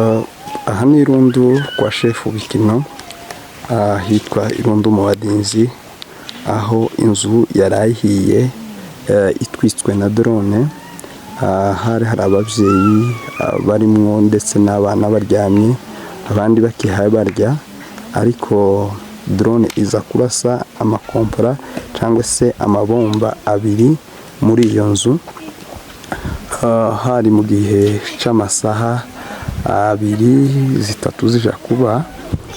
Aha ni Irundu kwa Shefu Bikino, ahitwa Irundu mu Badinzi, aho inzu yaraye ihiye itwitswe na drone. Hari hari ababyeyi barimwo ndetse n'abana baryamye, abandi bakihaye barya, ariko drone iza kurasa amakompora cyangwa se amabomba abiri muri iyo nzu. Hari mu gihe c'amasaha abiri zitatu zija kuba,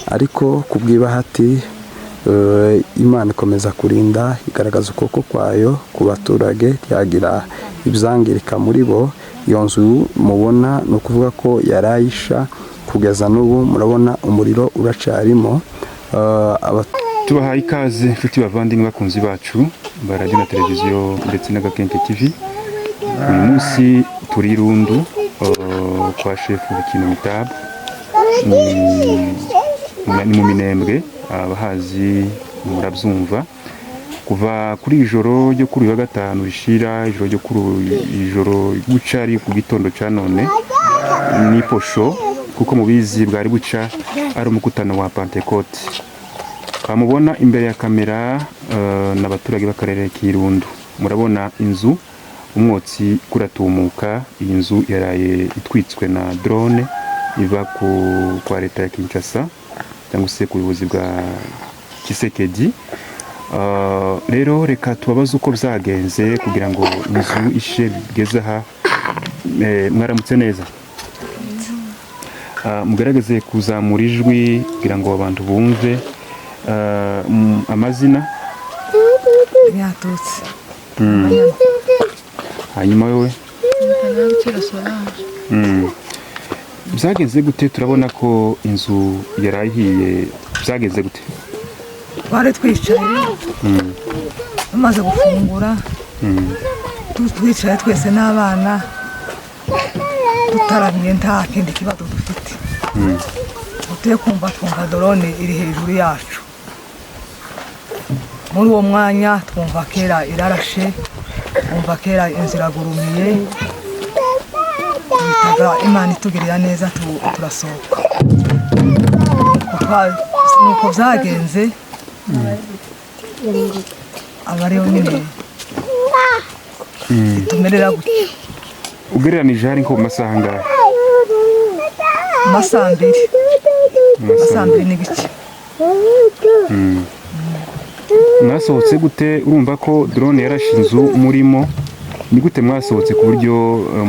ariko ku bw'ibahati Imana ikomeza kurinda, igaragaza ukuboko kwayo ku baturage, ntihagira ibyangirika muri bo. Iyo nzu mubona ni ukuvuga ko yarayisha kugeza n'ubu, murabona umuriro uracarimo. Tubahaye ikaze, inshuti, bavandimwe, bakunzi bacu ba radiyo na televiziyo ndetse n'Agakenke TV. Uyu munsi turi Irundu kwa Shefu Bikino Mitabu, ni mu Minembwe, abahazi murabyumva. Kuva kuri ijoro ryo kuri uyu wa gatanu rishira ijoro ryo kuri ijoro guca ari ku gitondo cya none ni posho, kuko mubizi bwari buca ari umukutano wa Pentecote. Bamubona imbere ya kamera n'abaturage b'akarere k'Irundu. Murabona inzu umwotsi kuratumuka. Iyi nzu yaraye itwitswe na drone iva kwa leta ya Kinshasa cyangwa se ku buyobozi bwa Tshisekedi. Rero reka tubabaze uko byagenze kugira ngo inzu ishe bigeze aha. Mwaramutse neza. Mugerageze kuzamura ijwi kugira ngo abantu bumve. Amazina? Yatutse. Hanyuma wowe? Ntabwo Solange. Byagenze gute? Turabona ko inzu yarahiye, byagenze gute? Twari twicaye tumaze gufungura, twicaye twese n'abana, tutaramye, nta kindi kibazo dufite. Tuye kumva, twumva drone iri hejuru yacu. Muri uwo mwanya twumva kera irarashe, twumva kera inzu iragurumiye. Twitaga Imana itugirira neza, turasohoka. Nuko byagenze, aba ariyo nyine itumerera gutya. Ugereranije hari nko mu masaha angahe? Amasaha 2, amasaha 2 n'igice. Mwasohotse gute? Urumva ko drone yarashe inzu murimo, ni gute mwasohotse ku buryo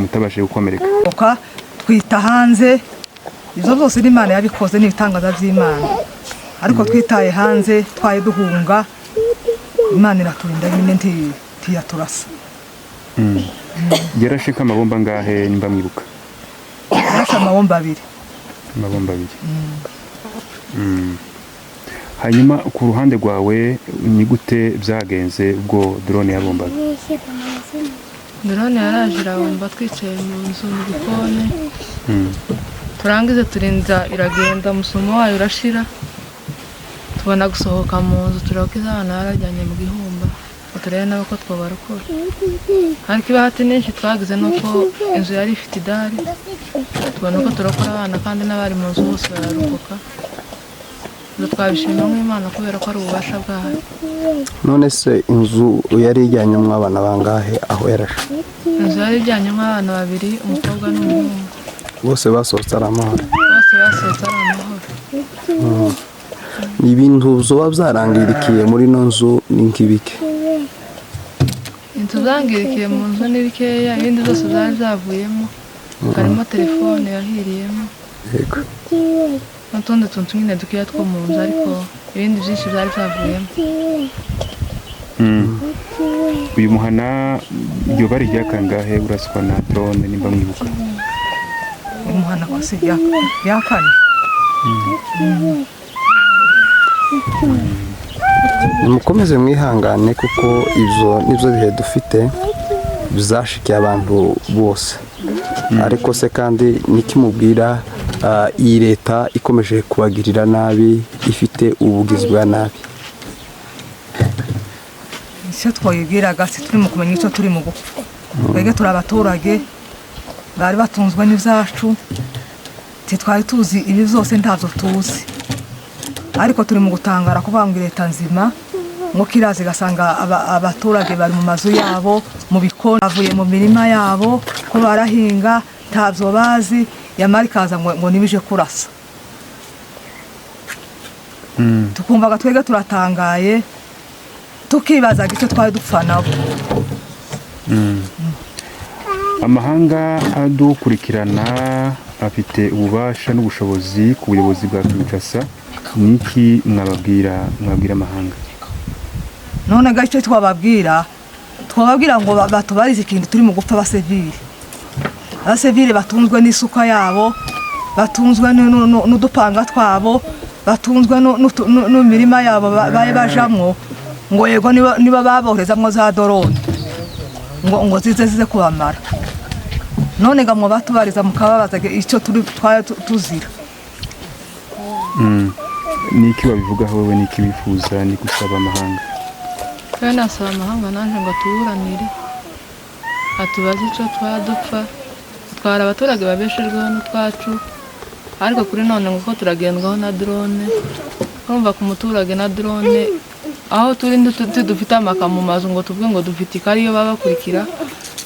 mutabashije gukomereka? Oka twita hanze. Ibyo byose n'Imana yabikoze, ni ibitangaza by'Imana. Ariko twitaye hanze, twaye duhunga, Imana iraturinda nyine, ntiyaturasa. Yarashe nk'amabomba angahe, nimba mwibuka? Yarashe amabomba abiri. Amabomba abiri. Hanyuma ku ruhande rwawe ni gute byagenze ubwo drone yabombaga? Drone yaraje irabomba twicaye mu nzu mu gikoni. Turangize turinda iragenda, umusumo wayo urashira, tubona gusohoka mu nzu, tureba ko abana barajyanye mu gihumba ngo turebe nabo ko twabarokora. Ariko ibahati nyinshi twagize ni uko inzu yari ifite idari, tubona uko turokora abana, kandi n'abari mu nzu bose bararokoka. Ibyo twabishima nk'Imana kubera ko ari ububasha bwayo. None se inzu yari ijyanyemo abana bangahe aho yarashe? Inzu yari ijyanyemo abana babiri, umukobwa n'umuhungu. Bose basohotse ari amahoro? Bose basohotse ari amahoro. Ibintu zoba byarangirikiye muri ino nzu ni nk'ibike? Inzu zangirikiye mu nzu ni bikeya, ibindi byose byari byavuyemo. Harimo telefone yahiriyemo n'utundi tuntu nyine dukeya two mu nzu, ariko ibindi byinshi byari byavuyemo. Uyu muhana iryo bari rya kangahe uraswa na drone, nimba mwibuka? Umuhana ko si rya kane. Mukomeze mwihangane, kuko ibyo nibyo bihe dufite bizashikiye abantu bose. Ariko se kandi nikimubwira iyi leta ikomeje kubagirira nabi, ifite ubugizi bwa nabi? Icyo twayibwiraga, si turi mu kumenya icyo turi mu gupfa. Twebwe turi abaturage bari batunzwe n'ibyacu. Ntitwari tuzi ibi byose, ntabyo tuzi, ariko turi mu gutangara kuvuga ngo leta nzima ngo kiraza igasanga abaturage bari mu mazu yabo, mu bikoni, bavuye mu mirima yabo ko barahinga, ntabyo bazi, yamara ikaza ngo nibije kurasa. Tukumvaga twebwe turatangaye, tukibazaga icyo twari dupfa nabo. Amahanga adukurikirana afite ububasha n'ubushobozi ku buyobozi bwa Kinshasa. Niki mwabwira amahanga? None ga icyo twababwira ngo batubarize ikintu turi mu gupfa. Abasivile batunzwe n'isuka yabo, batunzwe n'udupanga twabo, batunzwe n'imirima yabo baye bajamwo, ngo yego niba baboherezamwo za drone ngo zize kubamara. None ga mwo batubariza mukababaza icyo turi twari tuzira. Niki wabivugaho wowe? Niki wifuza? Ni gusaba amahanga? Kandi nasaba amahanga naje ngo atuburanire, atubaze icyo twaba dupfa. Twari abaturage babeshejweho n'utwacu, ariko kuri none ngo ko turagendwaho na drone. Urumva ku muturage na drone, aho turi ntidufite amaka mu mazu ngo tuvuge ngo dufite ikari iyo baba bakurikira,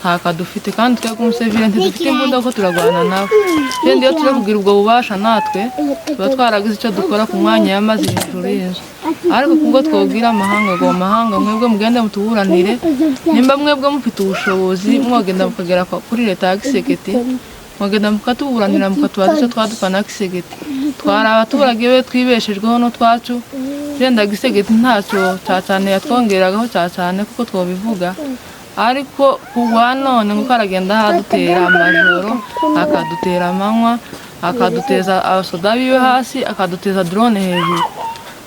nta kadufite. Kandi twebwe umusivile ntidufite imbunda kuko turarwana nabo. Kandi iyo turi kugira ubwo bubasha, natwe tuba twaragize icyo dukora ku mwanya y'amazi hejuru y'inzu. Ariko kubwo twabwira amahanga ngo amahanga, mwebwe mugende mutuburanire, nimba mwebwe mufite ubushobozi, mwogenda mukagera kuri leta ya Tshisekedi, mwogenda mukatuburanira, mukatubaza icyo twadupfa na Tshisekedi. Twari abaturage be twibeshejweho n'utwacu. Genda Tshisekedi ntacyo cya cyane yatwongeragaho cya cyane kuko twabivuga, ariko kuwa none nguko aragenda ahadutera amajoro, akadutera amanywa, akaduteza abasoda biwe hasi, akaduteza drone hejuru.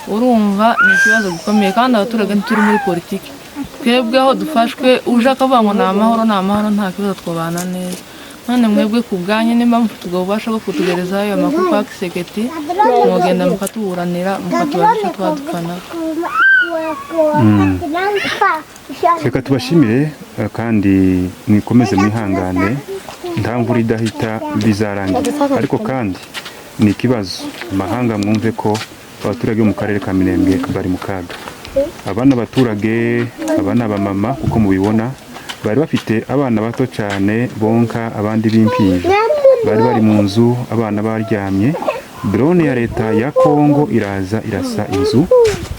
Urumva ni ikibazo gikomeye. Kandi abaturage ntituri muri politiki. Twebwe aho dufashwe, uje akavuga ngo ni amahoro, ni amahoro, nta kibazo, twabana neza. None mwebwe ku bwanyu, nimba mufite ubwo bubasha bwo kutugerezaho ayo makuru kwa Tshisekedi, mwogenda mukatuburanira, mukatubaza icyo twadupfana. Reka tubashimire, kandi mwikomeze mwihangane, nta mvura idahita, bizarangira. Ariko kandi ni ikibazo, amahanga mwumve ko abaturage bo mu karere ka Minembwe bari mu kaga. Aba ni abaturage, aba ni abamama, kuko mubibona bari bafite abana bato cyane bonka, abandi b'impinja. Bari bari mu nzu, abana baryamye, drone ya leta ya Kongo iraza irasa inzu,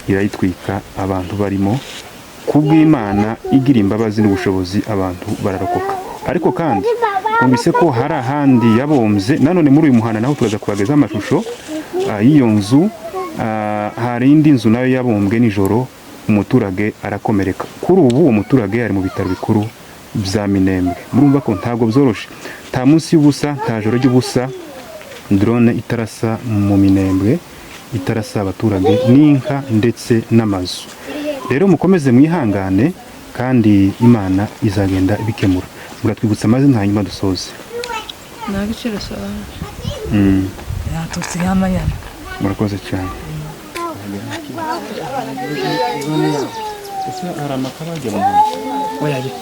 irayitwika abantu barimo. Kubw'Imana igira imbabazi n'ubushobozi, abantu bararokoka. Ariko kandi twumvise ko hari ahandi yabombye nanone muri uyu muhanda, naho turaza kubagezaho amashusho y'iyo nzu. Hari indi nzu nayo yabombwe nijoro, umuturage arakomereka. Kuri ubu uwo muturage ari mu bitaro bikuru bya Minembwe. Murumva ko ntabwo byoroshe, nta munsi y'ubusa, nta joro ry'ubusa drone itarasa mu Minembwe, itarasa abaturage n'inka ndetse n'amazu. Rero mukomeze mwihangane, kandi Imana izagenda ibikemura. Muratwibutsa amazina, hanyuma dusoze. Nta giciro Solange. Yatutse nyamanyana. Murakoze cyane. Ese hari amakara ajya mu nzu?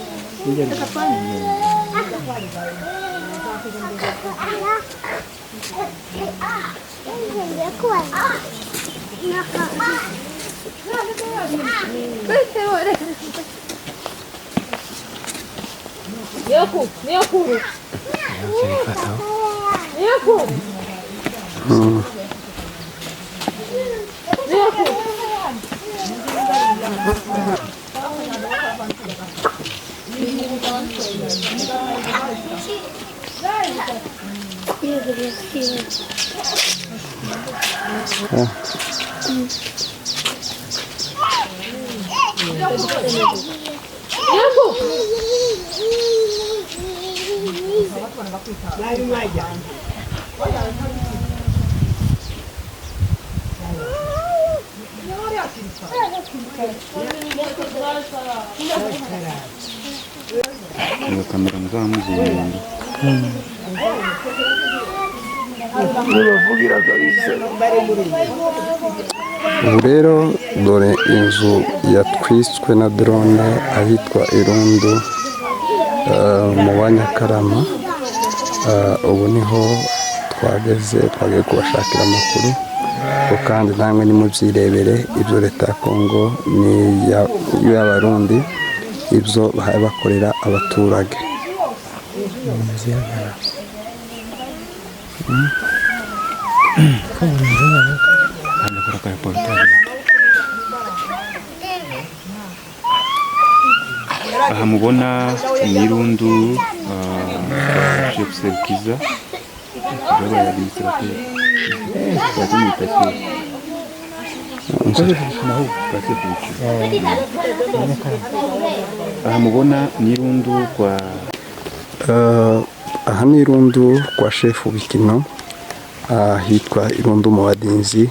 Iyo kamera muzamuzinga. Ubu rero dore inzu yatwiswe na drone ahitwa Irundu, mu Banyakarama. Ubu niho Twageze, twagiye kubashakira amakuru ko kandi namwe nimubyirebere ibyo leta ya Kongo n'iy'Abarundi ibyo bahaye bakorera abaturage. Aha mubona ni Irundu kwa Chef Serukiza, yabaye administrateur kwa administrateur kwa Chef Bicu. Aha mubona ni Irundu kwa Aha ni Irundu kwa Chef Bikino, ahitwa Irundu mu Badinzi,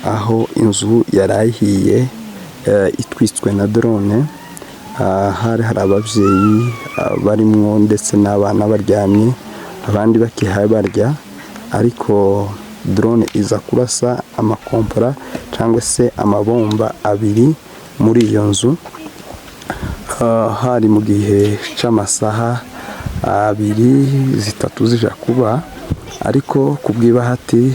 aho inzu yarayihiye itwitswe na drone. Hari hari ababyeyi barimwo ndetse n'abana baryamye, abandi bakihaye barya, ariko drone iza kurasa amakompora cyangwa se amabomba abiri muri iyo nzu. Hari mu gihe c'amasaha abiri zitatu zija kuba, ariko ku bw'ibahati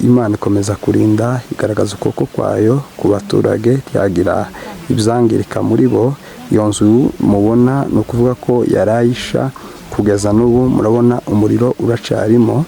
Imana ikomeza kurinda, igaragaza ukuboko kwayo ku baturage, ntiyagira ibyangirika muri bo. Iyo nzu mubona ni ukuvuga ko yarayisha kugeza n'ubu murabona umuriro uracarimo.